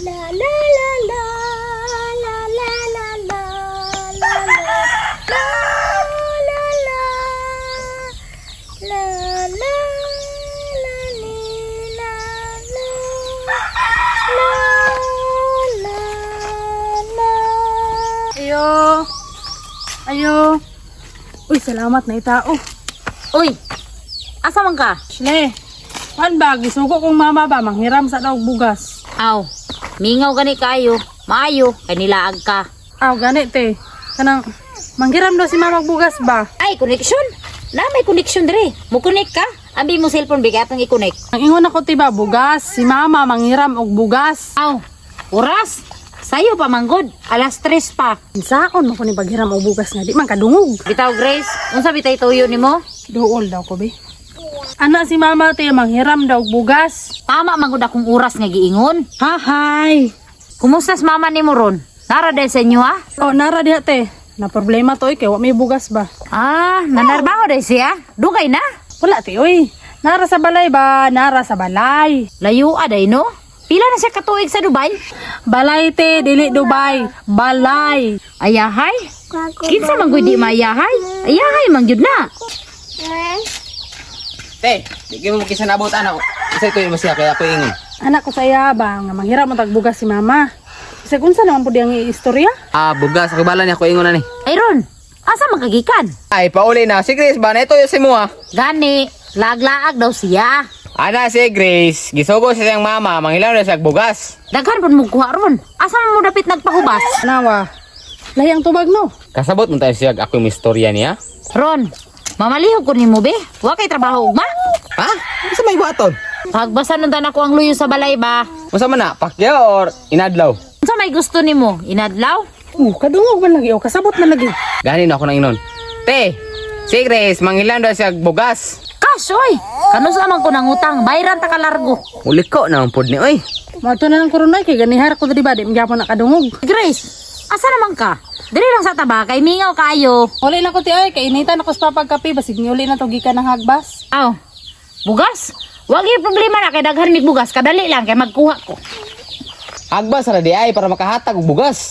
La la la la la la la la la la la la la la la li la la la la la. Ayo. Ayo. Uy, salamat na itao. Uy, asa man ka? Shle. Kuan ba, gisugo kong mama ba, manghiram sa daog bugas. Aw, mingaw gani kayo. Maayo, kay nilaag ka. Aw, gani te. Kanang, manghiram daw si mama og bugas ba? Ay, connection. Na may connection dire. Mo connect ka? Ambi mo cellphone bigay atong i-connect. Ang ingon ako ti ba, bugas. Si mama manghiram og bugas. Aw, oras. Sayo pa manggod. Alas 3 pa. Saon mo ko ni paghiram og bugas nga di man kadungog. Bitaw Grace, unsa bitay tuyo nimo? Duol daw ko be. Ana si mama te manghiram daw og bugas. Tama manggod akong oras nga giingon. Hahay. Kumusta sa mama nimo ron? Nara dahil sa inyo ha? Oh, nara diha te. Na problema to oy kay wa may bugas ba. Ah, nanarbaho dahil siya. Dugay na. Wala te oy. Nara sa balay ba? Nara sa balay. Layo aday no? Pila na siya katuig sa Dubai? Balay te, dili Dubai. Balay. Ayahay? Kinsa man gud di maayahay? Ayahay man gyud na. Te, di kayo mo kisa nabot anak. Isa ito yung masya kaya ako ingon. Anak ko saya ba nga manghiram mo tagbugas si mama. Bisag unsa naman pud ang istorya? Ah, bugas ako bala niya ako ingon na ni. Ay ron, asa man kagikan? Ay, pauli na si Grace ba na ito yung si mo ah. Gani, laag-laag daw siya. Ana si Grace, gisugo siya siyang mama, manghilaw na siya og bugas. Daghan pud mo kuha ron. Asa man mo dapit nagpahubas? Nawa. Lahi ang tubag no. Kasabot mo tayo siya ako yung istorya niya. Ron, mamalihog ko nimo be. Wa kay trabaho ugma. Ha? Unsa may buhaton? Pagbasan nundan ako ang luyo sa balay ba. Unsa man na, pakya or inadlaw? Unsa may gusto nimo? Inadlaw? Kadungog man lagi o kasabot man lagi. Gani na ako nang inon. Te, si Grace, manghilaw na siya og bugas. Cash oy. Kanus man ko nangutang, bayran ta ka largo. Uli ko na ang pod ni oy. Mo na lang koronay kay ganihar ko diri ba di magyapon na kadungog. Grace, asa naman ka? Diri lang sa taba kay mingaw kayo. Uli na ko ti ay kay initan ako sa papagkape basig niuli na to gikan ng hagbas. Aw, bugas? Wag yung problema na kay daghan mig bugas, kadali lang kay magkuha ko. Agbas ra di ay para makahatag og bugas.